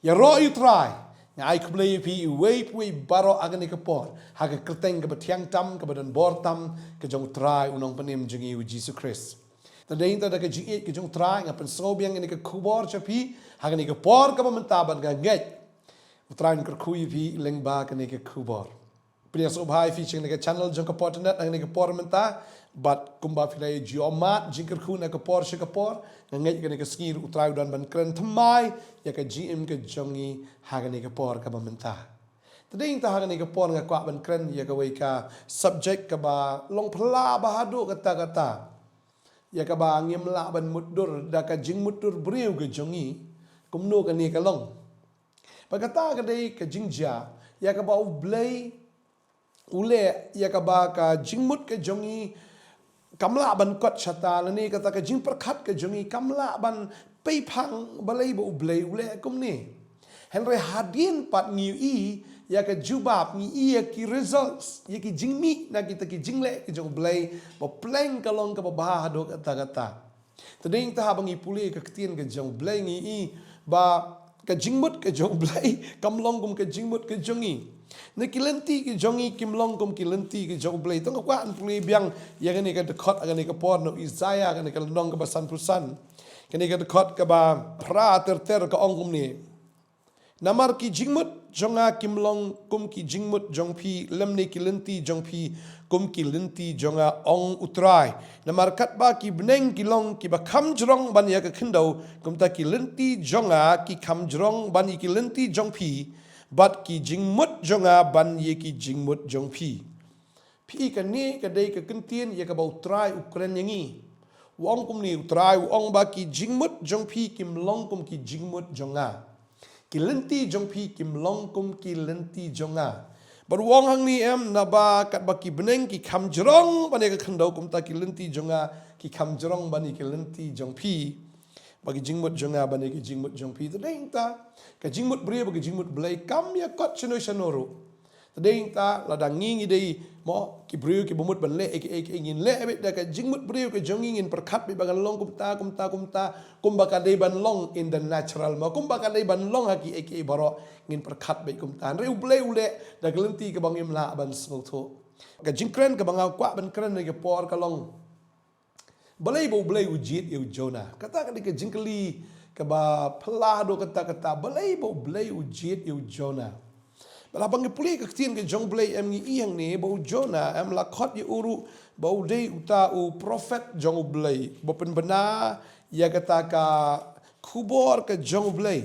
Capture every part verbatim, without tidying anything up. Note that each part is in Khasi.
Ïaroh ïa u Trai. Nga ai khublei ïa phi iwei pa iwei baroh ha kane ka por, ha ka kyrteng kaba thiang tam, kaba don bor tam, ka jong u Trai u Nongpynim jong ngi u Jisu Khrist. Te dei nangta da ka jingïeit ka jong u Trai nga pynsngew biang ïa kane ka khubor sha phi ha kane ka por kaba mynta, bad nga ngeit u Trai un kyrkhu ïa phi lyngba kane ka khubor. Pdiang sngewbha ïa phi sha kane ka channel jong ka Por Internet ha kane ka por mynta. Bad kumba phi la ïa ju mad jingkyrkhu na ka por sha ka por, nga ngeit kane ka sngi ruh u Trai u don ban kren thymmai ïa ka jingim ka jong ngi ha kane ka por kaba mynta. Te dei nangta ha kane ka por nga kwah ban kren ïa kawei ka subject kaba long phylla bha haduh katta katta, ïa kaba ngim lah ban mutdur da ka jingmutdur briew ka jong ngi. Kumno kane ka long? Bad kata ka dei ka jingjia ïa kaba U Blei u leh ïa kaba ka jingmut ka jong ngi kam lah ban kot shata, lane kata ka jingpyrkhat ka jong ngi kam lah ban peiphang balei ba U Blei u leh kumne. Hynrei hadien pat ngi ïohi ïa ka jubab, ngi ïohi ïa ki results, ïa ki jingmih na kita ki jingleh ki jong U Blei, ba pleng ka long kaba bha haduh katta katta. Te dei nangta haba ngi pule ka ktien ka jong U Blei ngi ïohi ba ka jingmut ka jong U Blei kam long kum ka jingmut ka jong ngi. Ne ki lynti ka jong ngi kim long kum ki lynti ka jong U Blei. To nga kwah ban pule biang ïa kane ka dkhot ha kane ka por na u Isaïah kane ka lynnong kaba sanphew san. Kane ka dkhot kaba phra ter ter ka ong kumne. Namar ki jingmut jong nga kim long kum ki jingmut jong phi, lymne ki lynti jong phi kum ki lynti jong nga, ong U Trai. Namar katba ki bneng ki long kiba kham jrong ban ïa ka khyndew, kumta ki lynti jong nga ki kham jrong ban ïa ki lynti jong phi, bad ki jingmut jong nga ban ïa ki jingmut jong phi. Phi, kane ka dei ka ktien ïa kaba U Trai u kren ïa ngi. U ong kumne U Trai, u ong ba ki jingmut jong phi kim long kum ki jingmut jong nga. Ki lynti jong phi kim long kum ki lynti jong nga. Bad u ong hangne em, naba katba ki bneng ki kham jrong ban ïa ka khyndew, kumta ki lynti jong nga ki kham jrong ban ïa ki lynti jong phi, bad ki jingmut jong nga ban ïa ki jingmut jong phi. Te dei nangta ka jingmut briew bad ka jingmut Blei kam ïa kot shano shano ruh. Te dei nangta lada ngi ngi dei mo ki briew kiba mut ban leh ïa kiei kiei, ngin leh beit da ka jingmut briew ka jong ngi, ngin pyrkhat beit ba kan long kumta kumta kumta, kumba ka dei ban long in the natural mo, kumba ka dei ban long ha kiei kiei baroh, ngin pyrkhat beit kumta. Hynrei U Blei u leh da ka lynti kaba ngim lah ban sngewthuh. Ka jingkren kaba nga kwah ban kren ha kane ka por ka long, balei ba U Blei u jied ïa u Jonah? Kata ka dei ka jingkylli kaba phylla haduh katta katta, balei ba U Blei u jied ïa u Jonah? Bad haba ngi pule ka ktien ka jong U Blei em, ngi ïohi hangne ba u Jonah em la khot ïa u ruh ba u dei uta u prophet jong U Blei, ba pynbna ïa kata ka khubor ka jong U Blei.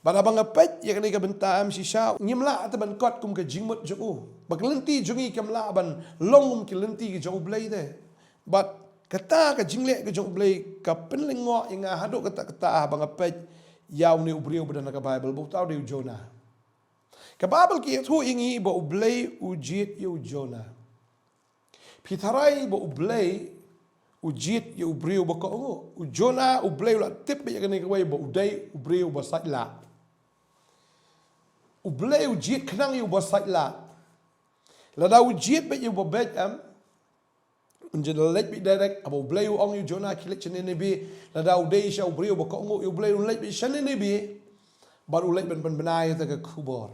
Bad haba nga peit ïa kane ka bynta em shisha, ngim lah te ban kot kum ka jingmut jong u. Ba ka lynti jong ngi kam lah ban long kum ki lynti ki jong U Blei te. Bad kata ka jingleh ka jong U Blei ka pynlyngngoh ïa nga haduh katta katta haba nga peit ïa une u briew ba don ha ka Baibl, ba uta u dei u Jonah. Ka Baibl ka ïathuh ïa ngi ba U Blei u jied ïa u Jonah. Phi tharai ba U Blei u jied ïa u briew ba kohnguh? U Jonah, U Blei u la tip beit ïa kane kawei ba u dei u briew ba sait lah. U Blei u jied khnang ïa u ba sait lah. Lada u jied beit ïa u ba beit em, un ju leit beit direct, haba U Blei u ong ïa u Jonah khie leit sha Nineveh, lada u dei shisha u briew ba kohnguh, ïa U Blei un leit beit sha Nineveh bad u leit ban pynbna ïa kata ka khubor.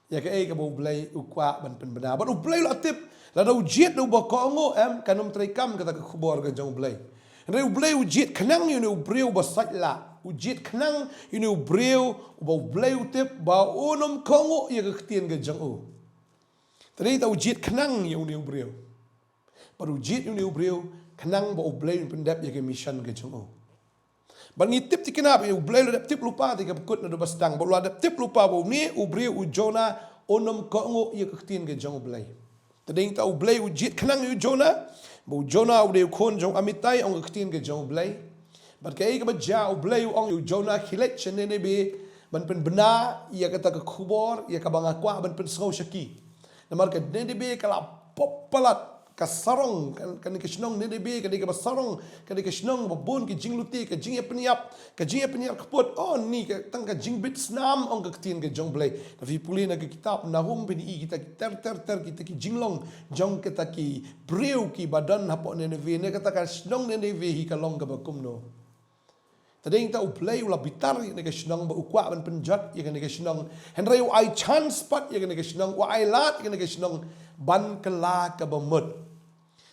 Ïa kaei kaba U Blei u kwah ban pynbna. Bad U Blei u la tip, lada u jied da u ba kohnguh em, kan ym treikam kata ka khubor ka jong U Blei. Hynrei U Blei u jied khnang ïa une u briew ba sait lah. U jied khnang ïa une u briew uba U Blei u tip ba un ym kohnguh ïa ka ktien ka jong u. Te dei ta u jied khnang ïa une u briew. Bad u jied ïa une u briew khnang ba U Blei un pyndep ïa ka mission ka jong u. Bad ngi tip thikna ba U Blei u la dep tip lypa te, ka ba kut naduh ba sdang, ba u la dep tip lypa ba une u briew u Jonah un ym kohnguh ïa ka ktien ka jong U Blei. Te dei ta U Blei u jied khnang ïa u Jonah, ba u Jonah u dei u khun jong u Amitai, ong ka ktien ka jong U Blei. Bad kaei kaba jia, U Blei u ong ïa u Jonah khie leit sha Nineveh ban pynbna ïa kata ka khubor ïa kaba nga kwah ban pynsngew sha ki. Namar ka Nineveh ka la pop palat, ka sarong, ka, kane ka shnong Nineveh ka dei kaba sarong, ka dei ka shnong ba bun ka jinglute, ka jingïapynïap, ka jingïapynïap kput, oh ni ka tang ka jingbit snam, ong ka ktien ka jong U Blei. Lada phi pule na ka kitab Nahum phin i kita ki ter ter ter kita ki jinglong jong kita ki briew kiba don hapoh Nineveh, ne kata ka shnong Nineveh hi ka long kaba kumno. Te dei ta U Blei u la bitar ïa kane ka shnong ba u kwah ban pynjot ïa kane ka shnong. Hynrei u ai chance pat ïa kane ka shnong, u ai lad ïa kane ka shnong ban kylla kaba mut.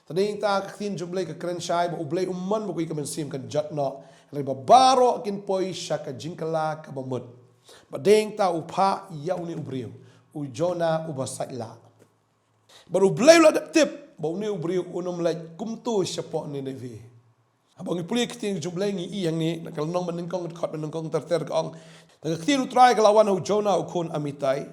Te dei ta ka ktien jong U Blei ka kren shai ba U Blei um mon ba kawei ka mynsiem kan jot noh. Hynrei ba baroh kin poi sha ka jingkylla kaba mut. Ba dei ta u phah ïa une u briew, u Jonah uba sait lah. Bad U Blei u la dep tip ba une u briew un ym leit kumto shapoh Nineveh. Haba ngi pule ktien jong U Blei ngi i hangne, na ka lynnong ba nyngkong, ka dkhot ba nyngkong ter ter ka ong. Te ka ktien U Trai ka la wan ha u Jonah u khun Amittai.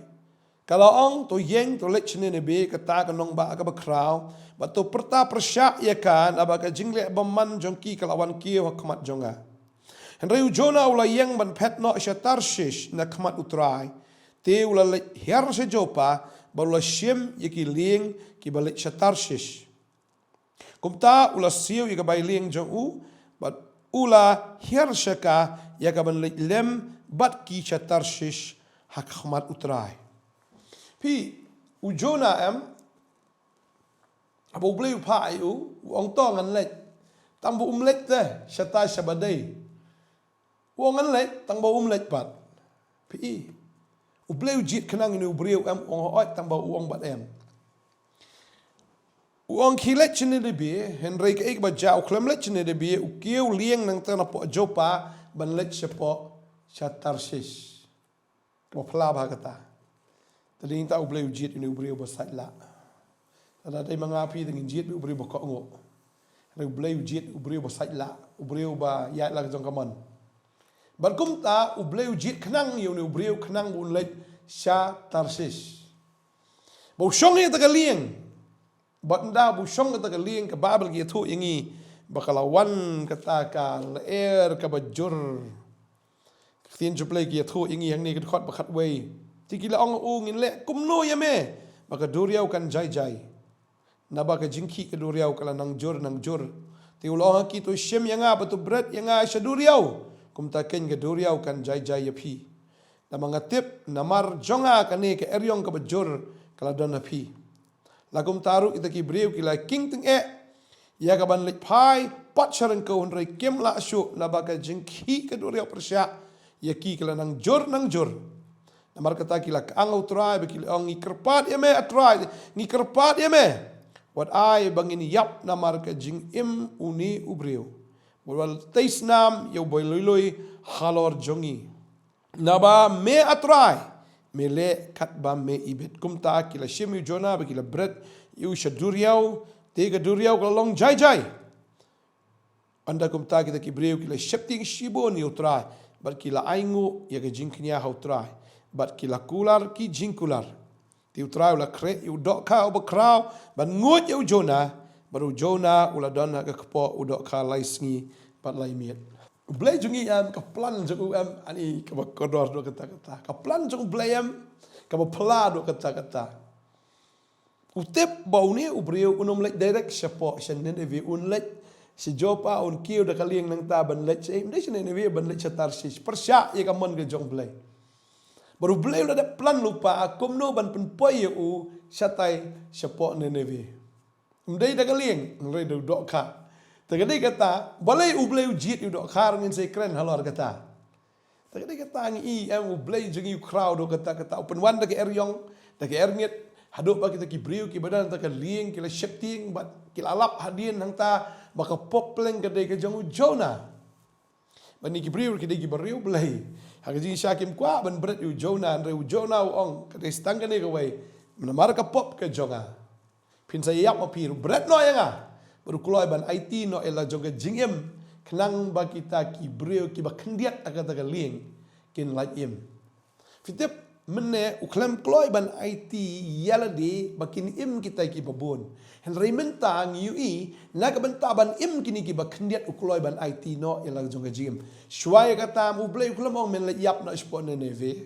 Ka la ong, to ïeng, to leit sha Nineveh, kata ka nongbah kaba khraw, bad to pyrta pyrshah ïa ka, naba ka jingleh bymman jong ki ka la wan kiew ha khmat jong nga. Hynrei u Jonah u la ïeng ban phet noh sha Tarshish na khmat U Trai. Te u la leit hiar sha Joppa, bad u la shim ïa ki lieng kiba leit sha Tarshish. Kumta u la siew ïa ka bai lieng jong u, bad u la hiar sha ka ïa ka ban leit lem bad ki sha Tarshish ha khmat U Trai. Phi, u Jonah em, haba U Blei u phah ïa u, u ong to ngan leit. Tang ba um leit te, shata shaba dei. U ong ngan leit, tang ba um leit pat. Phi i. U Blei u jied khnang ïa une u briew em, u ong hooid, tang ba u ong bad em. U ong khie leit sha Nineveh, hynrei kaei kaba jia, u khlem leit sha Nineveh, u kiew lieng nangta napoh Joppa, ban leit shapoh sha Tarshish. Kaba phylla bha kata. Te dei ta U Blei u jied ïa une u briew ba sait lah. Lada dei ma nga phi te ngin jied ïa u briew ba kohnguh. Hynrei U Blei u jied ïa u briew ba sait lah, u briew ba ïaid la ka jong ka mon. Bad kumta U Blei u jied khnang ïa une u briew khnang ba un leit sha Tarshish. Ba u shong ïa kata ka lieng. Bad ynda ba u shong kata ka lieng, ka Baibl ka ïathuh ïa ngi ba ka la wan kata ka lyer kaba jur. Ka ktien jong U Blei ka ïathuh ïa ngi hangne, ka dkhot ba khatwei. Te ki la ong ha u, ngin leh kumno ïa me ba ka duriaw kan jai jai? Naba ka jingkhih ka duriaw ka la nang jur nang jur. Te u la ong ha ki, to shim ïa nga bad to bret ïa nga sha duriaw. Kumta keiñ ka duriaw kan jai jai ïa phi. Namar nga tip, namar jong nga kane ka eriong kaba jur ka la don ha phi. La kumta ruh kita ki briew ki la kheiñ tyngeh ïa ka ban leit phai pat sha ryngkew, hynrei kim lah shuh naba ka jingkhih ka duriaw pyrshah ïa ki ka la nang jur nang jur. Namar kata ki la kyang ha U Trai bad ki la ong, ngi kyrpad ïa me, A Trai, ngi kyrpad ïa me, wat ai ba ngin ïap namar ka jingim une u briew. Wat, wat tei snam ïa u ba lui lui halor jong ngi. Naba me, A Trai, me leh katba me ibit. Kumta ki la shim ïa u Jonah bad ki la bret ïa u sha duriaw, te ka duriaw ka la long jai jai. Ynda kumta kita ki briew ki la sheptieng shibun ïa U Trai, bad ki la ainguh ïa ka jingkñia ha U Trai, bad ki la kular ki jingkular. Te U Trai u la khreh ïa u dohkha uba khraw ban nguid ïa u Jonah, bad u Jonah u la don ha ka kpoh u dohkha lai sngi bad lai miet. U Blei jong ngi em, ka plan jong u em, ani kaba kordor haduh katta katta. Ka plan jong U Blei em, kaba phylla haduh katta katta. U tip ba une u briew un ym leit direct shapoh sha Nineveh, un leit sha Joppa, un kiew da ka lieng nangta ban leit sha, ym dei sha Nineveh, ban leit sha Tarshish. Pyrshah ïa ka mon ka jong U Blei. Bad U Blei u la dep plan lypa kumno ban pynpoi ïa u shatai shapoh Nineveh. Ym dei da ka lieng, hynrei da u dohkha. Te ka dei kata, balei U Blei u jied ïa u dohkha, ngin sa ïakren halor kata. Te ka dei kata ngi i em, U Blei jong ngi u khraw haduh katta katta, u pynwan da ka eriong, da ka erngit, haduh ba kita ki briew kiba don ha ka lieng ki la sheptieng, bad ki la lap hadien hangta ba ka pop pleng ka dei ka jong u Jonah. Bad kine ki briew ki dei kiba riewblei. Ha ka jingshisha kim kwah ban bret ïa u Jonah, hynrei u Jonah u ong, ka dei tang kane kawei, namar ka pop ka jong nga. Phin sa ïap ma phi ruh, bret noh ïa nga. Bad u kloi ban aiti noh ïa la jong ka jingim, khnang ba kita ki briew kiba khyndiat ha kata ka lieng kin lait im. Phi tip, mynne u khlem kloi ban aiti ïa lade ba kin im kita kiba bun. Hynrei mynta ngi ïohi, na ka bynta ban im kine kiba khyndiat u kloi ban aiti noh ïa la jong ka jingim. Shuwa ïa kata, U Blei u khlem ong men leit ïap noh shapoh Nineveh.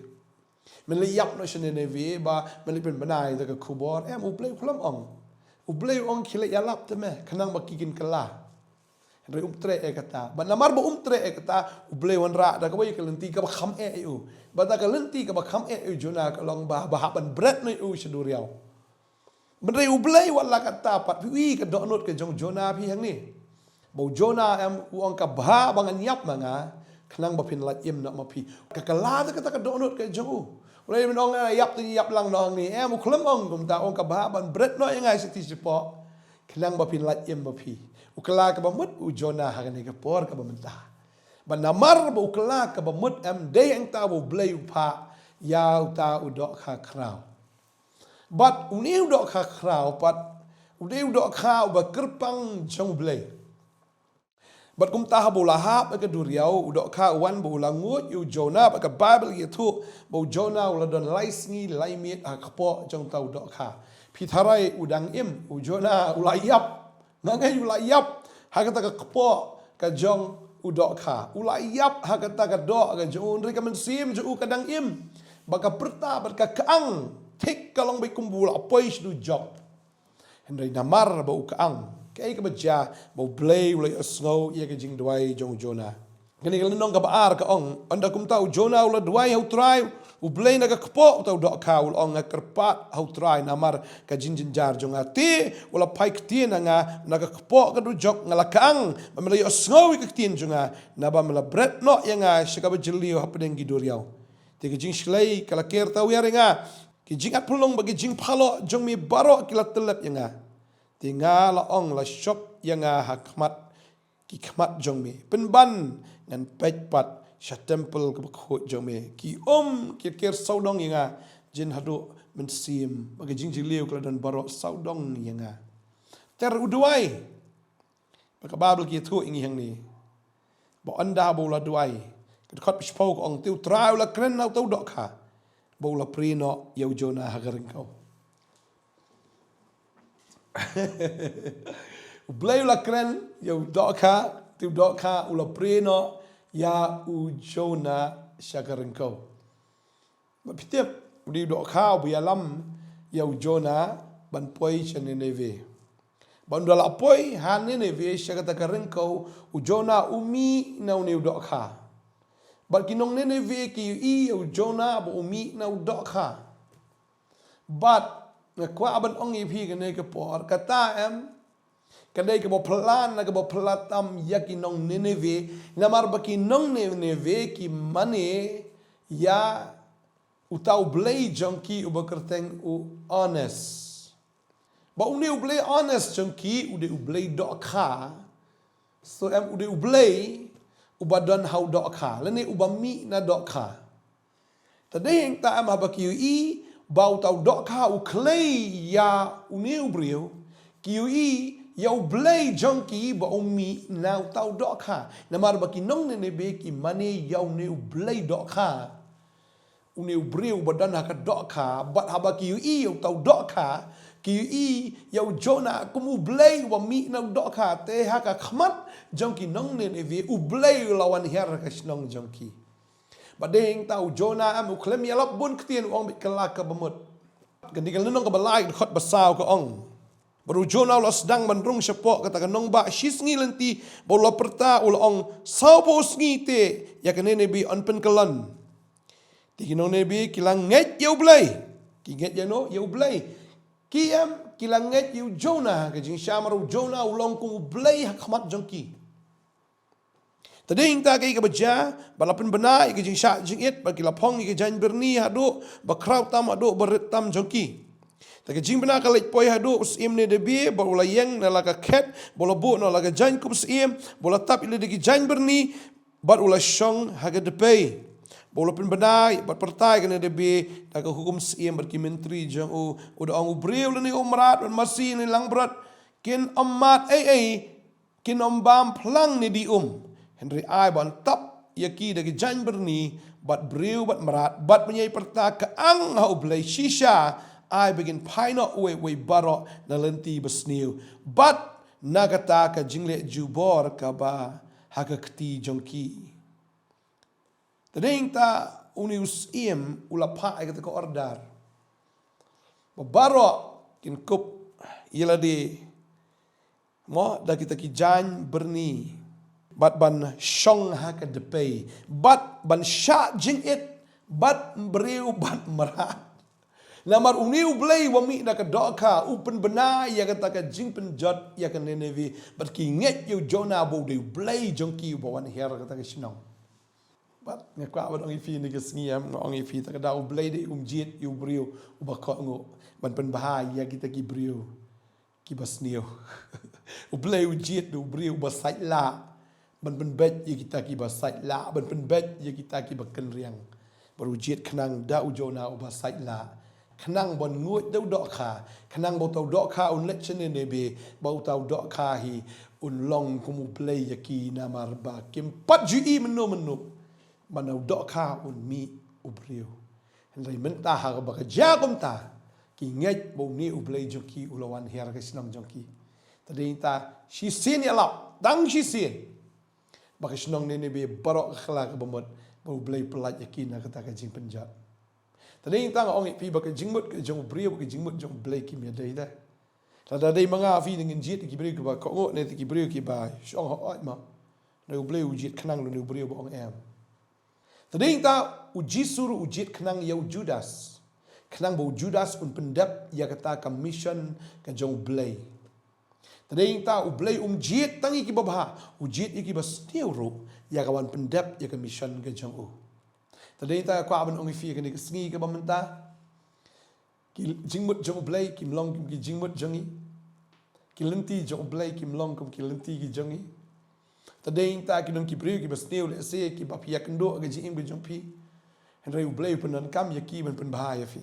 Men leit ïap noh sha Nineveh ba men leit pynbna ïa ka khubor. Em, U Blei u khlem ong. U Blei u ong khie leit ïalap te me, khnang ba ki kin kylla. Hynrei um treh ïa kata. Bad namar ba um treh ïa kata, U Blei u wanrah da kawei ka lynti kaba kham eh ïa u. Bad da ka lynti kaba kham eh ïa u Jonah ka long ba, ba hap ban bret noh ïa u sha duriaw. Hynrei U Blei wat la katta pat, phi i ka dohnud ka jong u Jonah phi hangne. Ba u Jonah em u ong, ka bha ba ngan ïap ma nga, Khnang ba phin lait im noh ma phi. Ka kylla da kata ka dohnud ka jong u. U la ïap, ong, ïap te ïap lang noh hangne. Em, u khlem ong kumta, ong, kaba hap ban bret noh ïa nga sha kti shapoh. Khnang ba phin lait im ma phi. U kylla kaba mut u Jonah ha kane ka por kaba mynta. Bad namar ba u kylla kaba mut, em, dei hangta ba U Blei u phah ïa uta u dohkha khraw. Bad une u dohkha khraw pat u dei u dohkha uba kyrpang jong U Blei. Bad kumta haba u la hap ha ka duriaw, u dohkha u wan bad u la nguid ïa u Jonah, bad ka Baibl ka ïathuh ba u Jonah u la don lai sngi lai miet ha ka kpoh jong uta u dohkha. Phi tharai u dang im, u Jonah u la ïap. Nga ngeit u la ïap ha kata ka kpoh ka jong u dohkha. U la ïap ha kata ka doh ka jong u, hynrei ka mynsiem jong u ka dang im. Bad ka pyrta bad ka kyang thik ka long beit kumba u la poi sha dujok. Hynrei namar ba u kyang, kaei kaba jia? Ba U Blei u la ïohsngew ïa ka jingduwai jong u Jonah. Kane ka lynnong kaba ar ka ong, ynda kumta u Jonah u la duwai ha U Trai U Blei na ka kpoh uta u dohkha, u la ong, nga kyrpad ha U Trai namar ka jingjynjar jong nga, te u la phai ktien ha nga na ka kpoh ka dujok. Nga la kyang ba me la ïohsngew ïa ka ktien jong nga, naba me la bret noh ïa nga sha kaba jylliew hapdeng ki duriaw. Te ka jingshlei ka la ker tawiar ïa nga, ki jingat pynlong bad ki jingphalok jong me baroh ki la tyllep ïa nga. Te nga la ong, la shop ïa nga ha khmat ki khmat jong me, pynban ngan peit pat sha temple kaba khuid jong me. Ki um ki la ker sawdong ïa nga, jin haduh mynsiem, bad ki jingjylliew ki la don baroh sawdong ïa nga. Ter u duwai. Bad ka Baibl ka ïathuh ïa ngi hangne ba ynda ba u la duwai, ka dkhot ba shiphew ka ong, te U Trai u la kren na uta u dohkha ba u la prie noh ïa u Jonah ha ka ryngkew. U Blei u la kren ïa u dohkha, te u dohkha u la prie noh ïa u Jonah sha ka ryngkew. Bad phi tip, u dei u dohkha uba ïalam ïa u Jonah ban poi sha Nineveh. Bad ynda la poi ha Nineveh sha kata ka ryngkew, u Jonah u mih na une u dohkha. Bad ki nong Nineveh ki ïohi ïa u Jonah ba u mih na u dohkha. Bad nga kwah ban ong ïa phi kane ka por, kata em, ka dei kaba phylla na kaba phylla tam ïa ki nong Nineveh, namar ba ki nong Nineveh ki mane ïa uta u blei jong ki uba kyrteng u Annas. Ba une u blei Annas jong ki u dei u blei dohkha. So em, u dei u blei uba don ha u dohkha, lane uba mih na dohkha. Te dei hangta em haba ki ïohi ba uta u dohkha u khlei ïa une u briew, ki ïohi ïa u blei jong ki ba u mih na uta u dohkha. Namar ba ki nong Nineveh ki mane ïa une u blei dohkha, une u briew ba don ha ka dohkha. Bad haba ki ïohi ïa uta u dohkha, ki ïohi ïa u Jonah kum u blei uba mih na u dohkha, te ha ka khmat jong ki nong Nineveh u Blei u la wan hiar ha ka shnong jong ki. Bad dei hangta u Jonah em u khlem ïalap bun ktien, u ong beit kylla kaba mut. Kane ka lynnong kaba lai, dkhot ba saw ka ong, bad u Jonah u la sdang ban rung shapoh kata ka nongbah shisngi lynti, bad u la pyrta, u la ong, sawphew sngi te ïa ka Nineveh yn pynkyllon. Te ki nong Nineveh ki la ngeit ïa u Blei. Ki ngeit ïa no? Ïa u Blei. Ki em, ki la ngeit ïa u Jonah. Ka jingshisha namar u Jonah u long kum u blei ha khmat jong ki. Te dei hangta kaei kaba jia, ba la pynbna ïa ka jingshah jingit, bad ki la phong ïa ka jaiñbyrni haduh ba khraw tam, haduh ba rit tam jong ki. Te ka jingbna ka leit poi haduh u syiem Nineveh, bad u la ïeng na la ka khet, bad u la buh na la ka jaiñkup syiem, bad u la tap ïa lade ki jaiñbyrni, bad u la shong ha ka dpei. Bad u la pynbna bad pyrta ïa ka Nineveh da ka hukum syiem bad ki myntri jong u, u da ong, u briew lane u mrad, bad masi lane langbrot kin ym mad ei ei, kin ym bam phlang ne di um. Hynrei ai ban tap ïa ki da ki jaiñbyrni, bad briew bad mrad, bad ban ïai pyrta kyang ha u Blei. Shisha ai ba kin phai noh uwei uwei baroh na lynti basniew, bad na kata ka jingleh jubor kaba ha ka kti jong ki. Te dei hangta une u syiem u la phah ïa kata ka order ba baroh kin kup ïa lade, mo, da kita ki jaiñbyrni, bad ban shong ha ka dpei, bad ban shah jingit bad briew bad mrad. Namar une u blei uba mih na ka dohkha u pynbna ïa kata ka jingpynjot ïa ka Nineveh, bad ki ngeit ïa u Jonah ba u dei u blei jong ki uba wan hiar kata ka shnong. Bad nga kwah ban ong ïa phi kane ka sngi, em, nga ong ïa phi, ta ka daw U Blei dei um jied ïa u briew uba kohnguh ban pynbha ïa kita ki briew kiba sniew. U Blei u jied da u briew uba sait lah ban pynbeit ïa kita kiba sait lah, ban pynbeit ïa kita kiba kynriang. Bad u jied khnang da u Jonah uba sait lah, khnang ban nguid da u dohkha, khnang ba uta u dohkha un leit sha Nineveh, ba uta u dohkha hi un long kum u blei ïa ki, namar ba kim pat ju i mynno mynno ba na u dohkha un mih u briew. Hynrei mynta ha kaba ka jia kumta, ki ngeit ba une u Blei jong ki u la wan hiar ka shnong jong ki. Te dei ta shisien ïalap, tang shisien, ba ka shnong Nineveh baroh ka kylla kaba mut, ba U Blei pyllait ïa ki na kata ka jingpynjot. Te dei ta nga ong ïa phi ba ka jingmut ka jong u briew, ka jingmut jong U Blei kim ïadei de. Lada dei ma nga phi, ngin jied ki briew kiba kohnguh ne ki briew kiba shong hok, oi ma. Hynrei U Blei u jied khnang lane u briew ba ong em. Te dei ta u Jisu ruh u jied khnang ïa u Judas, khnang ba u Judas un pyndep ïa kata ka mission ka jong U Blei. Te dei ta U Blei um jied tang ïa kiba bha, u jied ïa kiba sniew ruh ïa ka ban pyndep ïa ka mission ka jong u. Te dei ta kwah ban ong ïa phi kane ka sngi kaba mynta, ki jingmut jong U Blei kim long kum ki jingmut jong ngi. Ki lynti jong U Blei kim long kum ki lynti ki jong ngi. Te dei ta ki long ki briew kiba sniew lehse kiba phi ïakynduh ha ka jingim ka jong phi. Hynrei U Blei u pyndonkam ïa ki ban pynbha ïa phi.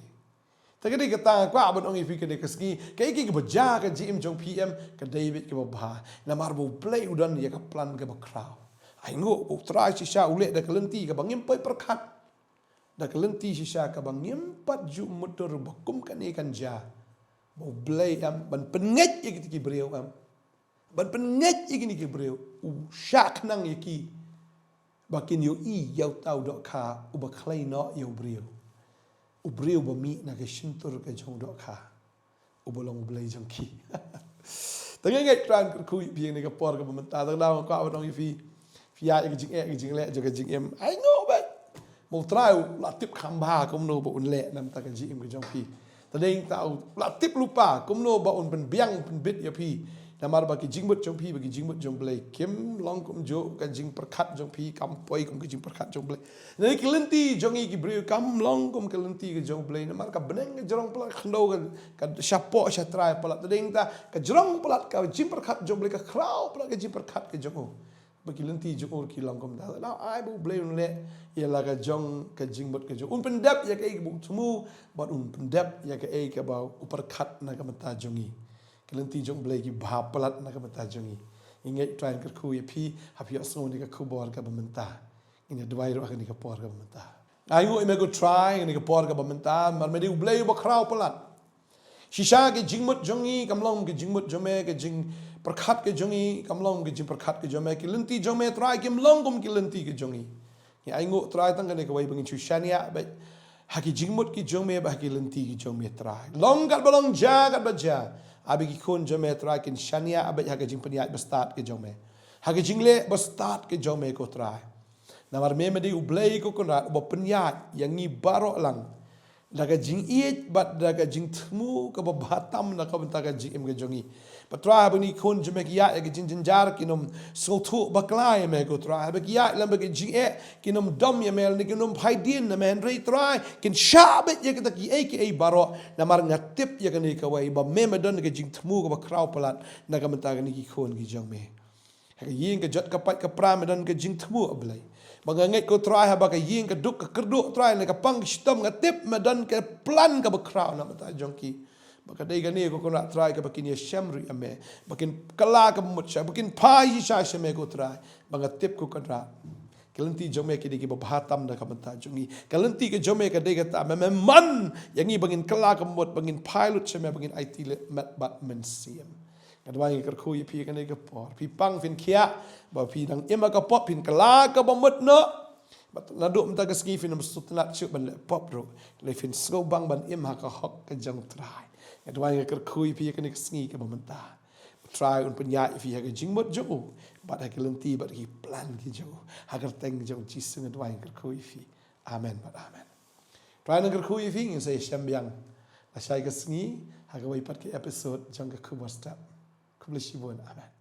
Te ka dei kata nga kwah ban ong ïa phi kane ka sngi, kaei kaei kaba jia ha ka jingim jong phi, em, ka dei beit kaba bha. Namar ba U Blei u don ïa ka plan kaba khraw. Ai nguh ba U Trai shisha u leh da ka lynti kaba ngim poi pyrkhat, da ka lynti shisha kaba ngim pat ju mutdur ba kum kane kan jia. Ba U Blei, em, ban pynngeit ïa kita ki briew, em, ban pynngeit ïa kine ki briew, u shah khnang ïa ki ba kin ïohi ïa uta u dohkha uba khlei noh ïa u briew, u briew ba mih na ka shyntur ka jong u dohkha, uba long U Blei jong ki. Te nga ngeit Trai un kyrkhu ïa phi ha kane ka por kaba mynta. Te nga kwah ban ong ïa phi, phi ïaid ïa ka jingeh, ïa ka jingleh jong ka jingim, ai nguh beit. Ma U Trai u la tip kham bha kumno ba un leh na ka bynta ka jingim ka jong phi. Te dei ta u la tip lypa kumno ba un pynbiang pynbit ïa phi. Namar ba ki jingmut jong phi bad ki jingmut jong U Blei kim long kumjuh, ka jingpyrkhat jong phi kam poi kum ka jingpyrkhat jong U Blei. Namar ki lynti jong ngi ki briew kam long kum ka lynti ka jong U Blei. Namar ka bneng ka jrong palat, ka khyndew ka, ka shapoh shatrai palat. Te dei ta ka jrong palat, ka jingpyrkhat jong U Blei ka khraw palat ka jingpyrkhat ka jong u. Ba ki lynti jong u ki long kumta. Te dei ai ba U Blei un leh ïa la ka jong ka jingmut ka jong u. Un pyndep ïa kaei kaba u thmu, bad un pyndep ïa kaei kaba u pyrkhat na ka bynta jong ngi. Ki lynti jong U Blei ki bha palat na ka bynta jong ngi. Ngi ngeit Trai un kyrkhu ïa phi, ha phi ïohsngew ïa kane ka khubor kaba mynta. Ngin ïa duwai ruh ha kane ka por kaba mynta. Ai nguh ïa me ko Trai ha kane ka por kaba mynta, namar me dei U Blei uba khraw palat. Shisha ka jingmut jong ngi kam long ka jingmut jong me, ka jingpyrkhat ka jong ngi kam long ka jingpyrkhat ka jong me, ki lynti jong me Trai kim long kum ki lynti ka jong ngi. Ngi ai nguh Trai tang kane kawei ba ngin shu shaniah beit ha ki jingmut ki jong me bad ha ki lynti ki jong me Trai. Long katba long, jia katba jia, ai ba ki khun jong me Trai kin shaniah beit ha ka jingpynïaid bastad ka jong me, ha ka jingleh bastad ka jong me ko Trai. Namar me me dei U Blei ko Kynrad uba pynïaid ïa ngi baroh lang da ka jingïeit bad da ka jingthmu kaba bha tam na ka bynta ka jingim ka jong ngi. Bad Trai haba ki khun jong me ki ïaid ïa ka jingjynjar kin ym sngewthuh bakla ïa me ko Trai. Haba ki ïaid lem bad ka jingeh kin ym dom ïa me lane kin ym phai dien na me, hynrei Trai kin shah beit ïa kita kiei kiei baroh. Namar nga tip ïa kane kawei ba me me don ka jingthmu kaba khraw palat na ka bynta kine ki khun ki jong me. Ha ka ïing ka jot ka pait ka pra me don ka jingthmu, A Blei. Ba nga ngeit ko Trai haba ka ïing ka duk ka kyrduh Trai, ne ka pang ka shitom, nga tip me don ka plan kaba khraw na ka bynta jong ki. Ba ka dei kane ko Kynrad Trai kaba kin ïashem ruh ïa me, ba kin kylla ka mut sha, ba kin phai shisha sha me ko Trai. Ba nga tip ko Kynrad, ka lynti jong me ka dei kaba bha tam na ka bynta jong ngi. Ka lynti ka jong me ka dei kata, me me mon ïa ngi ba ngin kylla ka mut, ba ngin phai lut sha me, ba ngin aiti leh met bad mynsiem. Nga duwai nga kyrkhu ïa phi ha kane ka por. Phi pang phin khiah ba phi dang im ha ka pop, phin kylla kaba mut noh. Bad naduh mynta ka sngi phin ym sngewtynnat shuh ban leh pop ruh, lei phin sngewbang ban im ha ka hok ka jong Trai. Nga duwai nga kyrkhu ïa phi ha kane ka sngi kaba mynta. Trai un pynïaid ïa phi ha ka jingmut jong u bad ha ki lynti bad ki plan ki jong u. Ha ka kyrteng jong U Jisu nga duwai nga kyrkhu ïa phi. Amen bad amen. Trai un kyrkhu ïa phi. Ngin sa ïashem biang lashai ka sngi ha kawei pat ka episode jong ka Khubor Step. Khublei shibun. Amen.